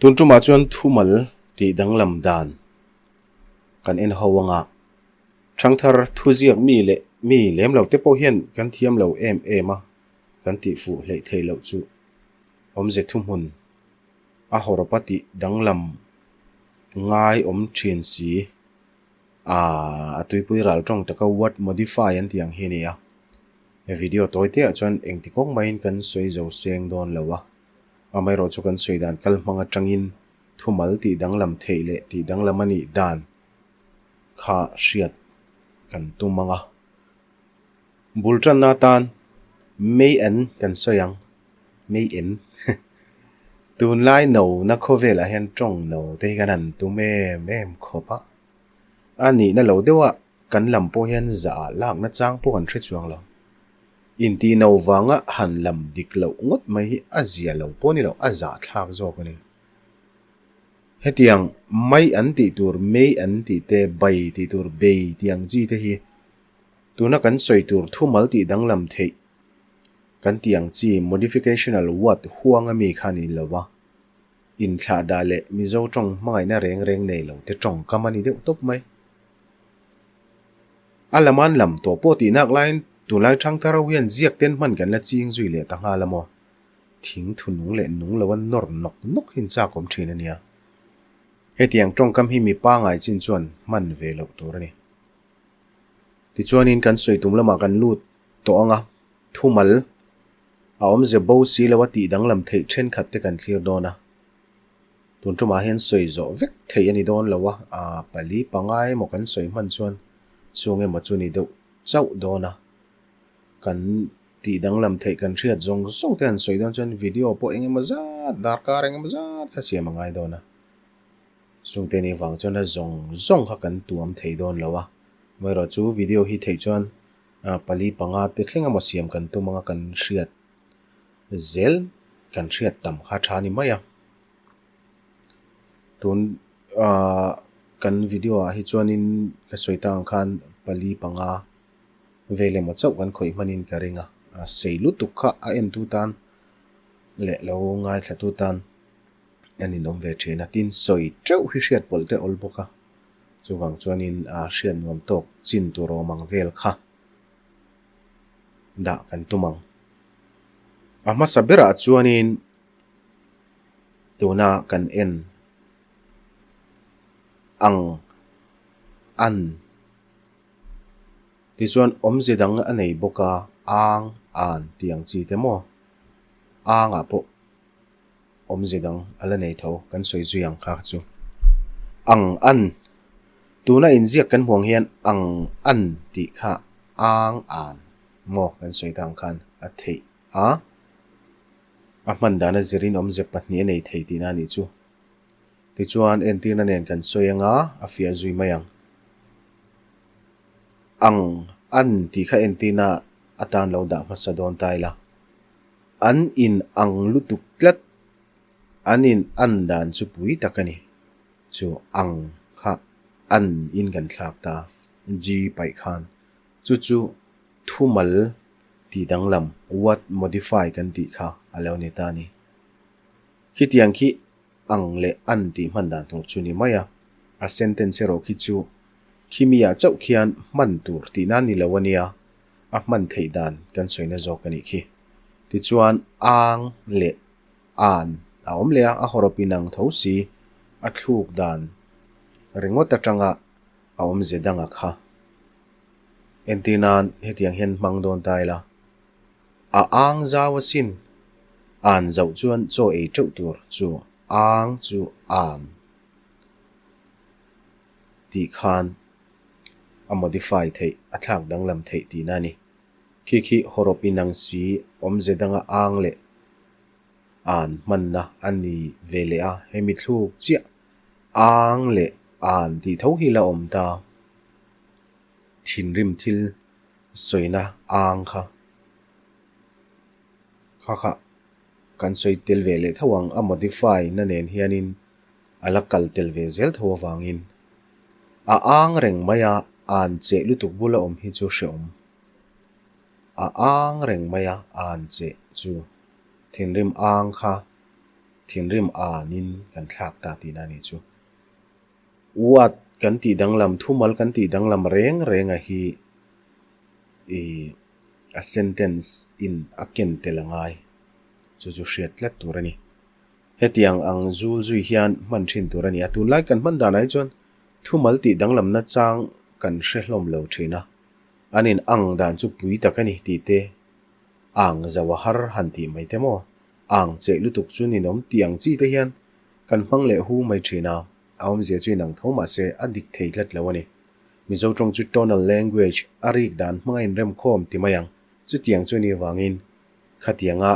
Tun tumah chuan thumal tih danglam dan kan en ho anga thangthar thuziak mi leh mi lem lo te pawh hian kan thiam lo em em a, kan tih fuh hleih theih loh chu awmze thuhmun a hawrawpa tih danglam ngai awm thin si. Aaa a tuipui ral tawng taka word modify an tih ang hi a ni a, he video tawi te ah chuan engti kawng maiin kan sawi zo seng dawn lo a, amaherawh chu kan sawi dan kal hmang atangin thumal tih danglam theih leh tih danglam a nih dan kha hriat kan tum ang a. Bul tanna atan May en kan sawi ang, May en Tunlai no na khawvelah hian tawng no te hi kan han tum em em khawp a, a nihna lo deuha kan lam pawh hian zah lakna chang pawh kan hre chuang lo. Intih no vanga han lam dik loh ngawt mai hi a zia lo pawh ni lo, a zahthlak zawk a ni. Hetiang mai an tih tur, mei an tih te, bai tih tur, bei tih ang chi te hi Tuna kan sawi tur thumal tih danglam theih kan tih ang chi modificational word huang ami kha ni lo va, inthlah dah leh Mizo tawng hmangaihna reng reng nei lo te tawngkam a ni deuh tawp mai. A laman lam tawh pawh tih nak laiin tunlai thangthar ho hian ziak ten hman kan la ching zui leh ta nghal a maw? Thing thu nung leh nung lo a nawr nawk nawk hi inchak awm thin a nia. Hetiang tawngkam hi mi pangai chin chuan hman ve loh tur a ni. Tichuanin kan sawi tum lamah kan lut tawh ang a, thumal a awmze bo si lo a tih danglam theih thenkhat te kan thlir dawn a. Tun tumah hian sawi zawh vek theih a ni dawn lo a, aa pali panga emaw kan sawi hman chuan chung emaw chu ni deuh chauh dawn a. Kan tih danglam theih kan hriat zawng zawng te han sawi dawn chuan video pawh eng emaw zat darkar eng emaw zat kha siam a ngai dawn a. Chungte ni vang chuan a zawng zawng kha kan tuam thei dawn lo a, amaherawh chu video hi theih chuan pali panga te thleng emaw siam kan tum anga kan hriat zel kan hriat tam kha tha ni mai a. Tun ah kan video ah hi chuanin ka sawi tak ang khan pali panga vel emaw chauh kan khawih hmanin ka ring a, sei lutuk kha a entu tan leh lo ngaithlatu tan. an inawm ve thin a, tin sawi teuh hi hriat pawlh te awl bawk a, chuvang chuanin aa hriat nuam tawk chin tur awm ang vel kha dah kan tum ang. A hmasa berah chuanin tuna kan en ang an tichuan awmze dang a nei bawk a, ang an tih ang chi te maw angah pawh. Awmze dang a la nei tho, kan sawi zui ang kha chu. Ang an, Tuna inziak kan hmuh ang hian ang an tih kha ang an maw kan sawi ta ang khan a theih a, a hman dana zirin awmze pahnih a nei thei tihna a nih chu. Tichuan entirna nen kan sawi anga a fiah zui mai ang. Ang an tih kha entirna atan lo dah hmasa dawn ta ila. An in ang lutuk tlat. An in an dan chu pui tak a ni. Chu ang kha an in kan thlak ta G paih khan. Chu chu thumal tih danglam, word modify kan tih kha a lo ni ta a ni. Khitiang khi ang leh an tih hman dan tur chu ni mai a. A sentence erawh khi chu khimi ah chauh khian hman tur tihna ni lo a nia. A hman theih dan kan sawina zawk a nih khi. Tichuan ang leh an a awm leh a, a hawrawp inang tho si, a thluk dan ringawt atanga a awmze danga kha. Entir nan hetiang hian hmang dawn ta ila, a ang zau asin, an zauh chuan chaw ei teuh tur chu ang chu an tih khan a modify theih, a thlak danglam theih tihna a ni. Khi khi hawrawp inang si awmze danga ang leh an hmanna a ni ve leh a, hemi thluk chiah ang leh an tih tho hi la awm ta. Thinrim thil sawina ang kha kha kha kan sawi tel ve leh tho ang, a modify na nen hianin a la kal tel ve zel tho avangin a ang reng mai a, an cheh lutuk bula awm hi chu hrehawm. A ang reng mai a, an cheh chu thinrim ang kha. Thinrim anin kan thlak ta tihna a nih chu. Word kan tih danglam, thumal kan tih danglam reng reng a hi ih a sentence in a ken tel a ngai. Chu chu hriat tlat tur a ni. Hetiang ang zul zui hian hman thin tur a ni a. Tunlai kan hman danah hi chuan thumal tih danglamna chang kan hre hlawm lo thin a. An in ang dan chu pui tak a ni tih te ang zauh a har han tih mai te maw? Ang cheh lutuk chu ninawm tih ang chi te hian kan hmang leh hu mai thin a, a awmzia chu inang tho mah se a dik thei tlat lo a ni. Mizo tawng chu tonal language a rik dan hmanga inremkhawm ti mai ang, chutiang chu ni vangin khatianga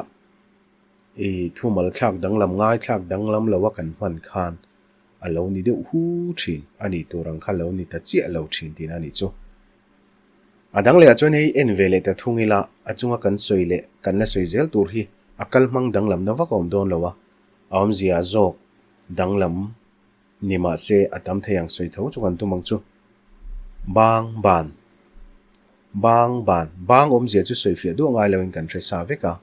i thumal thlak danglam ngai thlak danglam lo a kan hman khan a lo ni deuh hu thin a nih tur ang kha lo ni ta chiah lo thin tihna a nih chu. A dang lehah chuan hei en ve leh ta thung ila a chunga kan sawi leh kan la sawi zel tur hi a kal hmang danglamna vak a awm dawn lo a, a awmzia zawk danglam ni mah se a tam thei ang sawi tho chu kan tum ang chu. Bang ban Bang ban Bang awmzia chu sawi fiah duah ngai loin kan hre sa vek a,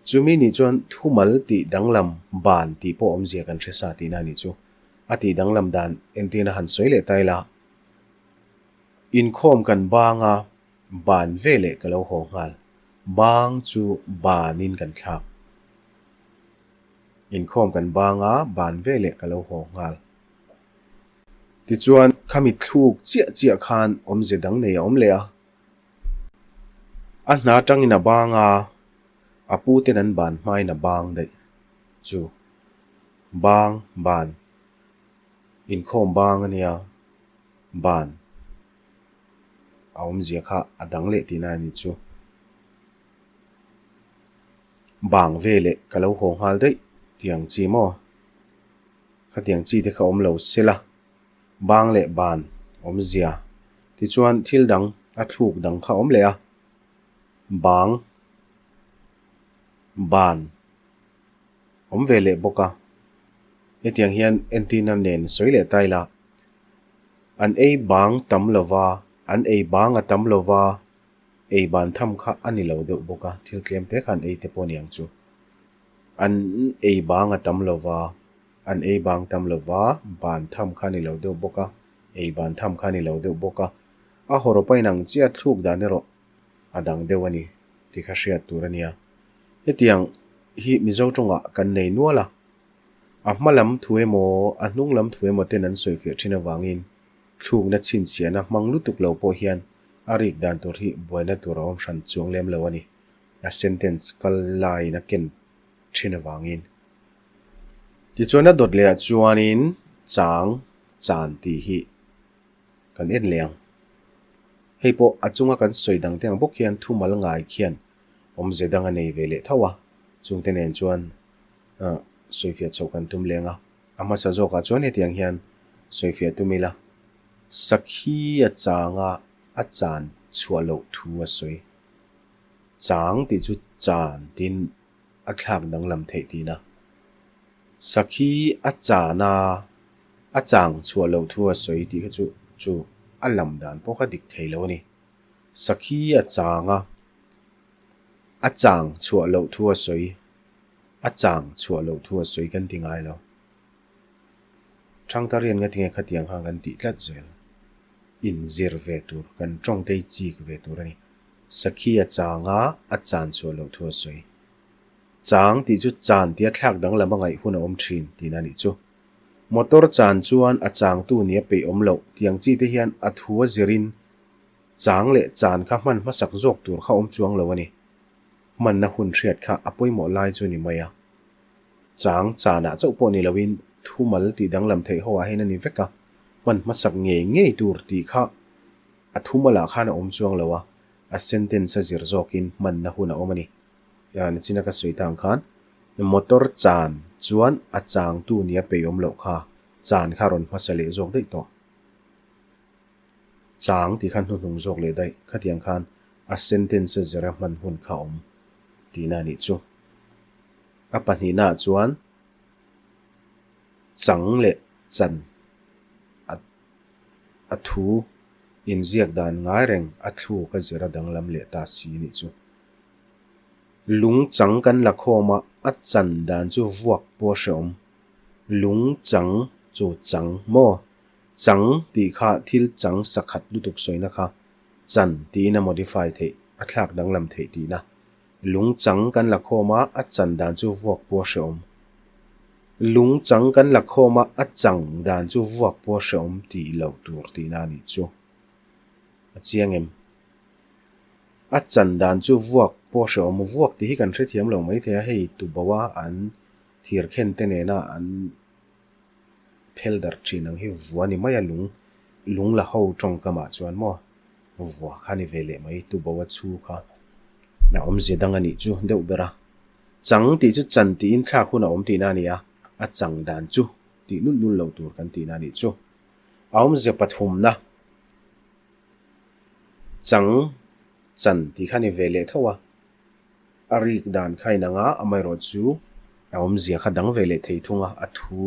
chumi nih chuan thumal tih danglam ban tih pawh awmzia kan hre sa tihna a nih chu. A tih danglam dan entirna han sawi leh ta ila. Inkhawm kan bang a, ban veleh ka lo haw nghal. Bang chu banin kan thlak. Inkhawm kan bang a, ban veleh ka lo haw nghal. Tichuan, khami thluk chiah chiah khan awmze dang nei a awm leh a. A hna tangin a bang a, a pu ten an ban hmain a bang daih chu. Bang, ban. Inkhawm bang a nia. Ban a awmzia kha a dang leh tihna a ni chu. Bang veleh ka lo haw nghal daih tih ang chi maw? Khatiang chi te kha awm lo se la, bang leh ban awmzia tichuan thil dang a thluk dang kha awm leh a, bang ban awm ve leh bawk a. Hetiang hian entirna nen sawi leh ta ila. An ei bang tam lo va, an ei bang a tam lo va, ei ban tham kha a ni lo deuh bawk a, thil tlem te kha an ei te pawh a ni ang chu. An ei bang a tam lo va, an ei bang tam lo va, ban tham kha a ni lo deuh bawk a, ei ban tham kha a ni lo deuh bawk a. A hawrawp a inang chiah thluk dan erawh a dang deuh a ni tih kha hriat tur a nia. Hetiang hi Mizo tawngah kan nei nual a. A hma lam thu emaw, a hnung lam thu emaw ten an sawi fiah thin avangin thlukna chhinchhiahna hmang lutuk lo pawh hian a rik dan tur hi buaina tur a awm hran chuang lem lo a ni. A sentence kal laiin a ken thin avangin. Tichuan a dawt lehah chuanin chang chan tih hi kan en leh ang. Hei pawh a chunga kan sawi dang te ang bawk hian thumal ngai khian awmze dang a nei ve leh tho a, chungte nen chuan sawifiah chhoh kan tum leng a, a hmasa zawkah chuan hetiang hian sawifiah tum ila, Sakhi a changa a chan chhuah loh thu a sawi. Chang tih chu chan tiin a thlak danglam theih tihna. Sakhi a chan a, a chang chhuah loh thu a sawi tih kha chu chu a lam dan pawh kha dik thei lo a ni. Sakhi a chang a, a chang chhuah loh thu a sawi. A chang chhuah loh thu a sawi kan ti ngai lo. Thangtarian nga tinge khatiang khan kan tih tlat zel. Inzir ve tur, kan tawngtei chik ve tur a ni. Sakhi a chang a, a chan chhuah loh thu a sawi. Chang tih chu chan tia thlak danglam a ngaih hun a awm thin tihna a nih chu. Motor chan chuan a changtu nia peih awm loh tiang chi te hian a thu a zirin chang leh chan kha hman hmasak zawk tur kha awm chuang lo a ni. Hmanna hun hriat kha a pawimawh lai chu ni mai a. Chang chanah chauh pawh ni loin thumal tih danglam theih ho ah hian a ni vek a, hman hmasak ngei ngei tur tih kha a thumalah khan a awm chuang lo a, a sentence a zir zawkin hmanna hun a awm a ni. Nachina ka sawi tang khan motor chan chuan a changtu nia peihawm loh kha chan kha a rawn hmasa leh zawk daih tawh. Chang tih khan hnuhnung zawk leh daih khatiang khan a sentence a zira hman hun kha awm tihna a nih chu. A pahnihnaah chuan chang leh chan a a thu inziak dan ngai reng a thluk a zira danglam leh ta si a nih chu. Lung chang kan la khawm a. a chan dan chu vuak pawh a hrehawm. Lung chang chu chang maw? Chang tih kha thil chang sakhat lutuk sawina kha chan tiin a modify theih, a thlak danglam theih tihna. Lung chang kan la khawm a, a chan dan chu vuak pawh a hrehawm. Lung chang kan la khawm a, a chang dan chu vuak pawh a hrehawm tih loh tur tihna a nih chu. A chiang em? A chan dan chu vuak pawh hrehawm, vuak tih hi kan hrethiam lo maithei a, hei tuboa an thir khen te nena an phel darh thin ang hi vua ni mai a, lung lung la ho tawngkamah chuan maw vua kha ni ve leh mai, tuboa chhu kha a awmzia dang a nih chu deuh ber a. Chang tih chu chan tiin thlak hun a awm tihna a ni a, a chang dan chu tih nulh nulh lo tur kan tihna a nih chu. A awmzia pathumna. Chang chan tih kha ni ve leh tho a, a rik dan kha inang a, amaherawh chu a awmzia kha dang ve leh thei thung a, a thu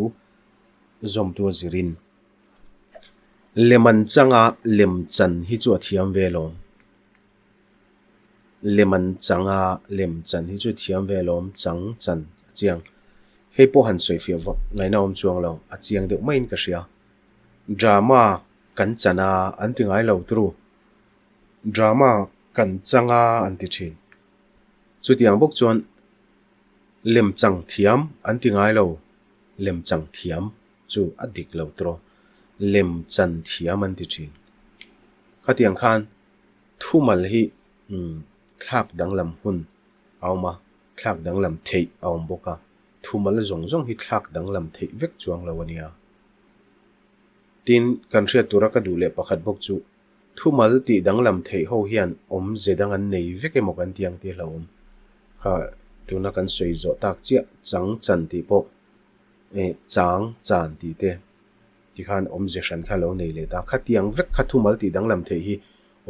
zawmtu a zirin. Lem an chang a, lem chan hi chu a thiam ve alawm. Lem an chang a, lem chan hi chu a thiam ve alawm, chang chan a chiang. Hei pawh han sawi fiah vak ngaihna awm chuang lo, a chiang deuh maiin ka hria. Drama kan chan a an ti ngai lo turu. Drama kan chang a an ti thin. Chutiang bawk chuan lemchang thiam an ti ngai lo, lemchang thiam chu a dik lo turu. Lemchan thiam an ti thin. Khatiang khan thumal hi thlak danglam hun a awm a, thlak danglam theih a awm bawk a. Thumal zawng zawng hi thlak danglam theih vek chuang lo a nia. Tin, kan hriat tura ka duh leh pakhat bawk chu thumal tih danglam theih ho hian awmze dang an nei vek emaw kan ti ang tih hlauhawm. Kha tuna kan sawi zawh tak chiah chang chan tih pawh eh chang chan tih te tikhan awmze hran kha lo nei leh ta. Khatiang vek kha thumal tih danglam theih hi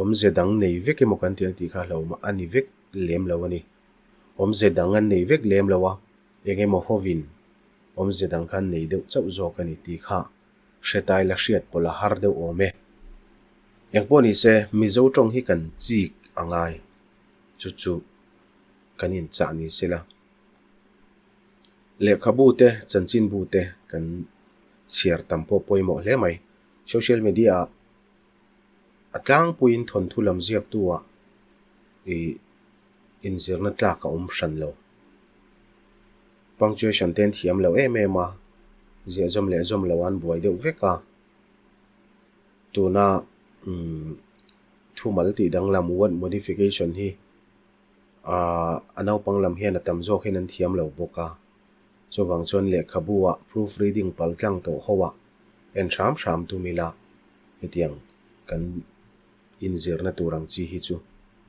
awmze dang nei vek emaw kan ti ang tih kha hlauhawm a ni vek lem lo a ni. Awmze dang an nei vek lem lo a, eng emaw hovin awmze dang khan nei deuh chauh zawk a ni tih kha hretai la hriat pawlh a har deuh awm e. Engpawh ni se, Mizo tawng hi kan chik a ngai, chu chu kan inchah ni se la. Lehkhabu te, chanchinbu te kan chhiar tam pawh pawimawh hle mai. Social media ah a tlangpuiin thawnthu lam ziaktu ah ih inzirna tlak a awm hran lo. Punctuation te an thiam lo em em a, ziahzawm leh zawm lo an buai deuh vek a. Tuna umm thumal tih danglam word modification hi ahh a naupang lam hian a tam zawk hian an thiam lo bawk a. Chuvang chuan lehkhabu ah proof reading pal tlang tawh ho ah en hram hram tum ila hetiang kan inzirna tur ang chi hi chu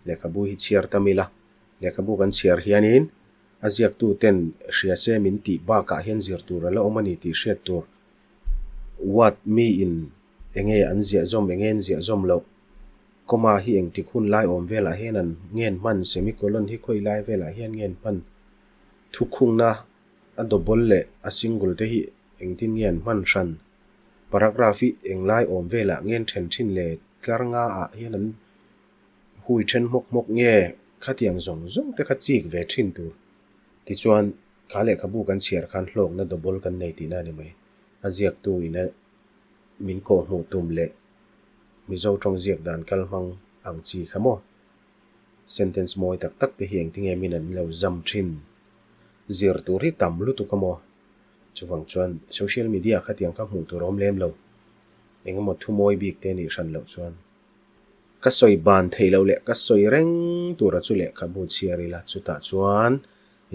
lehkhabu hi chhiar tam ila, lehkhabu kan chhiar hianin a ziaktu ten hria se min tih bakah hian zir tur a la awm a ni tih hriat tur what mi in enge an ziah zawm enge an ziah zawm loh comma hi engtik hun lai awm velah hian an ngen hman semicolon hi khawi lai velah hian ngen hman thukhungna a double leh a single te hi engtin nge an hman hran paragraph hi englai awm velah ngen then thin le tlar nga ah hian an hui then hmawk hmawk nge khatiang zawng zawng te kha chik ve thin tur tichuan kha lehkhabu kan chhiar khan hlawkna double kan nei tihna a ni mai a ziaktu ina min kawh hmuh tum leh Mizo tawng ziak dan kal hmang ang chi kha maw sentence mawi tak tak te hi engtinge min an lo zam thin zir tur hi tam lutuk a maw. Chuvang chuan social media khatiang kha hmuh tur a awm lem lo. Engemaw thu mawi bik te nih hran loh chuan ka sawi ban theih loh leh ka sawi reng tura chu lehkhabu chhiar ila chutah chuan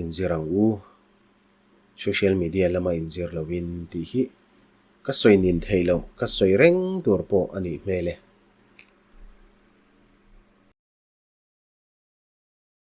inzir ang u. Social media lama inzir loin tih hi ka sawi nin theih loh ka sawi reng tur pawh a nih hmel e.